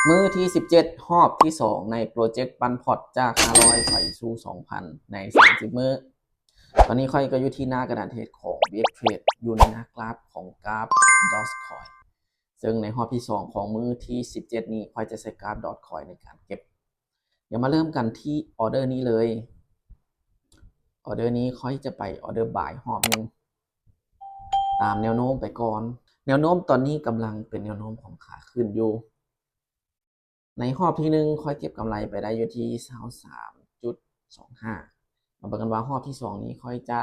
ມື້ທີສິບເຈັດ ຮອບທີສອງໃນໂປຣເຈັກປັ່ນພອດຈາກຫ້າຮ້ອຍໄປສູ່ສອງພັນໃນສາມສິບມື້. ຕອນນີ້ຂ້ອຍກໍຢູ່ທີ່ໜ້າກະດານເທຣດຂອງ BX Trade ຢູ່ໃນໜ້າກຣາຟຂອງກຣາຟ Dogecoin ເຊິ່ງໃນຮອບທີສອງຂອງມື້ທີສິບເຈັດນີ້ ຂ້ອຍຈະໃຊ້ກຣາຟ Dogecoin ໃນການເກັບ. ດຽວມາເລີ່ມກັນທີ່ອໍເດີນີ້ເລີຍ. ອໍເດີນີ້ຂ້ອຍຈະໄປອໍເດີບາຍຮອບໜຶ່ງ ຕາມແນວໂນ້ມໄປກ່ອນ. ແນວໂນ້ມຕອນນີ້ກຳລັງເປັນແນວໂນ້ມຂອງຂາຂຶ້ນຢູ່. ໃນຮອບທີໜຶ່ງ ຂ້ອຍເກັບກຳໄລໄປໄດ້ຢູ່ທີ່ຊາວສາມຈຸດສອງຫ້າ. ມາເບິ່ງກັນວ່າຮອບທີສອງນີ້ຂ້ອຍຈະ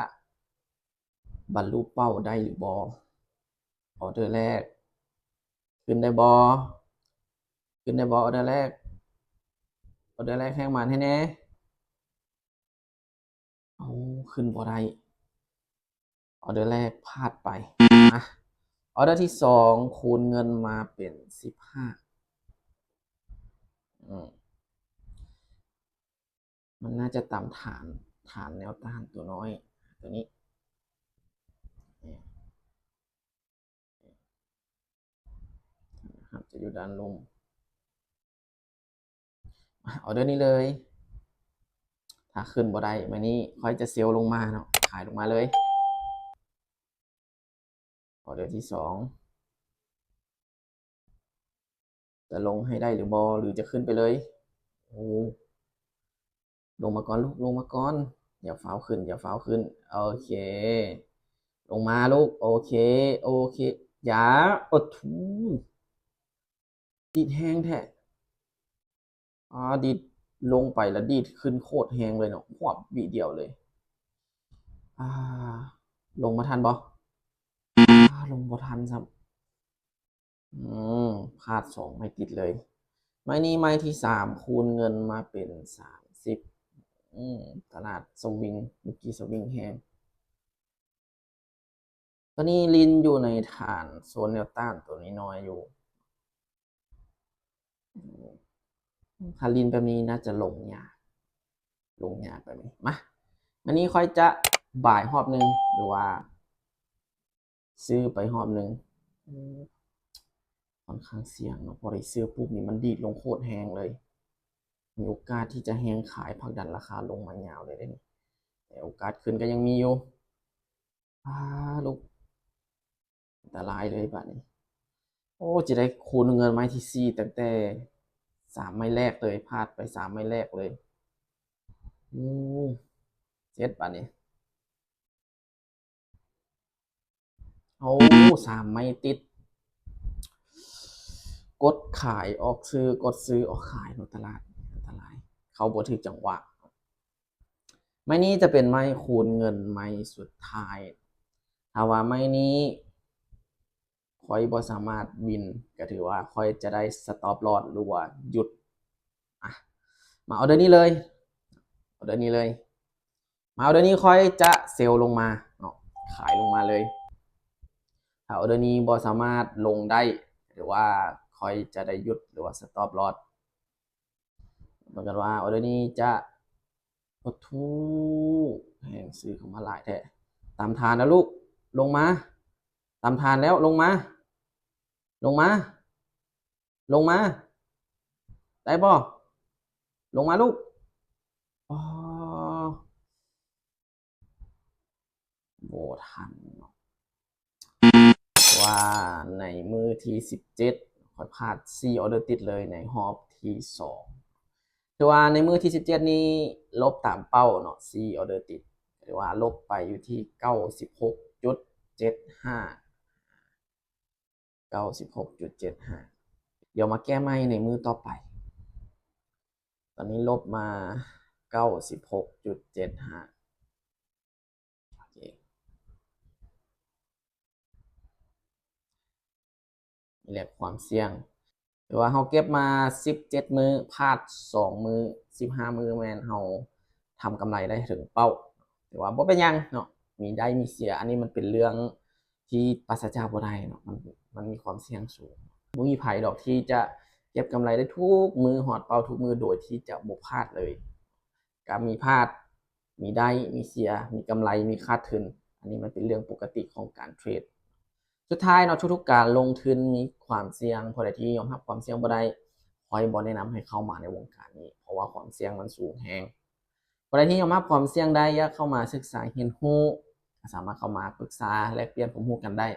ບັນລຸເປົ້າໄດ້ຫຼືບໍ່? ອໍເດີແລກ ຂຶ້ນໄດ້ບໍ່? ຂຶ້ນໄດ້ບໍ່? ອໍເດີແລກ ອໍເດີແລກ ແຮງໝານໃຫ້ແດ່. ເອົາ ຂຶ້ນບໍ່ໄດ້. ອໍເດີແລກພາດໄປ. ມາ ອໍເດີທີສອງ ຄູນເງິນມາເປັນສິບຫ້າ. ອືມ ມັນໜ້າຈະຕາມຖານ ຖານແນວຕ້ານຕົວນ້ອຍ ຕົວນີ້ ອາ ຈະຢູ່ດ້ານລຸ່ມ. ອາ ອໍເດີນີ້ເລີຍ. ຖ້າຂຶ້ນບໍ່ໄດ້ ມື້ນີ້ຂ້ອຍຈະເຊວລົງມາເນາະ ຂາຍລົງມາເລີຍ. ອໍເດີທີສອງ ຈະລົງໃຫ້ໄດ້ຫຼືບໍ່ ຫຼືຈະຂຶ້ນໄປເລີຍ? ໂອ້ ລົງມາກ່ອນລູກ ລົງມາກ່ອນ. ຢ່າຟ້າວຂຶ້ນ ຢ່າຟ້າວຂຶ້ນ. ໂອເຄ ລົງມາລູກ. ໂອເຄ ໂອເຄ ຢ່າ. ໂອ້ໂຫ ດີດແຮງແທ້. ອາ ດີດລົງໄປແລ້ວດີດຂຶ້ນໂຄດແຮງເລີຍເນາະ ຮວບວິດຽວເລີຍ. ອາ ລົງມາທັນບໍ່? ອາ ລົງບໍ່ທັນຊ້ຳ. ອືມ ພາດສອງໄມ້ຕິດເລີຍ. ໄມ້ນີ້ໄມ້ທີສາມ ຄູນເງິນມາເປັນສາມສິບ. ອືມ ຕະຫຼາດສະວິງ ເມື່ອກີ້ສະວິງແຮງ. ຕອນນີ້ຫຼິ້ນຢູ່ໃນຖານໂຊນແນວຕ້ານຕົວນ້ອຍໆຢູ່. ຖ້າຫຼິ້ນແບບນີ້ໜ້າຈະລົງຍາກ ລົງຍາກແບບນີ້. ມາ ມື້ນີ້ຂ້ອຍຈະບາຍຮອບໜຶ່ງ ຫຼືວ່າຊື້ໄປຮອບໜຶ່ງ. ອືມ ຂ້ອນຂ້າງສ່ຽງເນາະ ພໍໄດ້ຊື້ປຸບນີ້ມັນດີດລົງໂຄດແຮງເລີຍ. ມີໂອກາດທີ່ຈະແຮງຂາຍ ຜັກດັນລາຄາລົງມາຍາວເລີຍເດ້ນີ້ ແຕ່ໂອກາດຂຶ້ນກໍຍັງມີຢູ່. ອາ ລູກ ອັນຕະລາຍເລີຍບາດນີ້. ໂອ້ ຈະໄດ້ຄູນເງິນໄມ້ທີສີ່ ຕັ້ງແຕ່ສາມໄມ້ແລກເລີຍ ພາດໄປສາມໄມ້ແລກເລີຍ. ໂອ້ ເຈັດບາດນີ້. ໂອ້ ສາມໄມ້ຕິດ ກົດຂາຍອອກຊື້ ກົດຊື້ອອກຂາຍເນາະ ຕະຫຼາດ ອັນຕະລາຍ ເຂົ້າບໍ່ຖືກຈັງຫວະ. ໄມ້ນີ້ຈະເປັນໄມ້ຄູນເງິນໄມ້ສຸດທ້າຍ. ຖ້າວ່າໄມ້ນີ້ຂ້ອຍບໍ່ສາມາດວິນ ກໍຖືວ່າຂ້ອຍຈະໄດ້ stop loss ຫຼືວ່າຢຸດ. ອະ ມາອໍເດີນີ້ເລີຍ ອໍເດີນີ້ເລີຍ. ມາອໍເດີນີ້ຂ້ອຍຈະເຊວລົງມາເນາະ ຂາຍລົງມາເລີຍ. ຖ້າອໍເດີນີ້ບໍ່ສາມາດລົງໄດ້ ຫຼືວ່າຂ້ອຍຈະໄດ້ຢຸດ ຫຼືວ່າ stop loss. ເບິ່ງກັນວ່າອໍເດີນີ້ຈະ ໂອ້ໂຫ ແຮງຊື້ເຂົ້າມາຫຼາຍແທ້. ຕາມຖານແລ້ວລູກ ລົງມາ ຕາມຖານແລ້ວ ລົງມາ ລົງມາ ລົງມາ ໄດ້ບໍ່? ລົງມາລູກ. ອໍ ບໍ່ທັນເນາະ ເພາະວ່າໃນມື້ທີສິບເຈັດ ຂ້ອຍພາດສີ່ອໍເດີຕິດເລີຍໃນຮອບທີສອງ. ຖືວ່າໃນມື້ທີສິບເຈັດນີ້ລົບຕາມເປົ້າເນາະ ສີ່ອໍເດີຕິດ ຖືວ່າລົບໄປຢູ່ທີ່ເກົ້າສິບຫົກຈຸດເຈັດຫ້າ. ເກົ້າສິບຫົກຈຸດເຈັດຫ້າ. ດຽວມາແກ້ໃໝ່ໃນມື້ຕໍ່ໄປ. ຕອນນີ້ລົບມາເກົ້າສິບຫົກຈຸດເຈັດຫ້າ. ໂອເຄ ນີ້ແຫຼະຄວາມສ່ຽງ. ຖືວ່າເຮົາເກັບມາສິບເຈັດມື້ ພາດສອງມື້ ສິບຫ້າມື້ ແມ່ນເຮົາທຳກຳໄລໄດ້ເຖິງເປົ້າ. ແຕ່ວ່າບໍ່ເປັນຫຍັງເນາະ ມີໄດ້ມີເສຍ ອັນນີ້ມັນເປັນເລື່ອງທີ່ປາສະຈາກບໍ່ໄດ້ເນາະ ມັນ ມັນມີຄວາມສ່ຽງສູງ. ບໍ່ມີໃຜດອກທີ່ຈະເກັບກຳໄລໄດ້ທຸກມື້ ຮອດເປົ້າທຸກມື້ ໂດຍທີ່ຈະບໍ່ພາດເລີຍ. ກະມີພາດ ມີໄດ້ ມີເສຍ ມີກຳໄລ ມີຂາດທຶນ ອັນນີ້ມັນເປັນເລື່ອງປົກກະຕິຂອງການເທຣດ. ສຸດທ້າຍເນາະ ທຸກໆການລົງທຶນມີຄວາມສ່ຽງ. ຜູ້ໃດທີ່ຍອມຮັບຄວາມສ່ຽງບໍ່ໄດ້, ຂ້ອຍບໍ່ແນະນຳໃຫ້ເຂົ້າມາໃນວົງການນີ້ ເພາະວ່າຄວາມສ່ຽງມັນສູງແຮງ. ຜູ້ໃດທີ່ຍອມຮັບຄວາມສ່ຽງໄດ້ ຢາກເຂົ້າມາສຶກສາຮຽນຮູ້ ກໍສາມາດເຂົ້າມາປຶກສາແລກປ່ຽນຄວາມຮູ້ກັນໄດ້.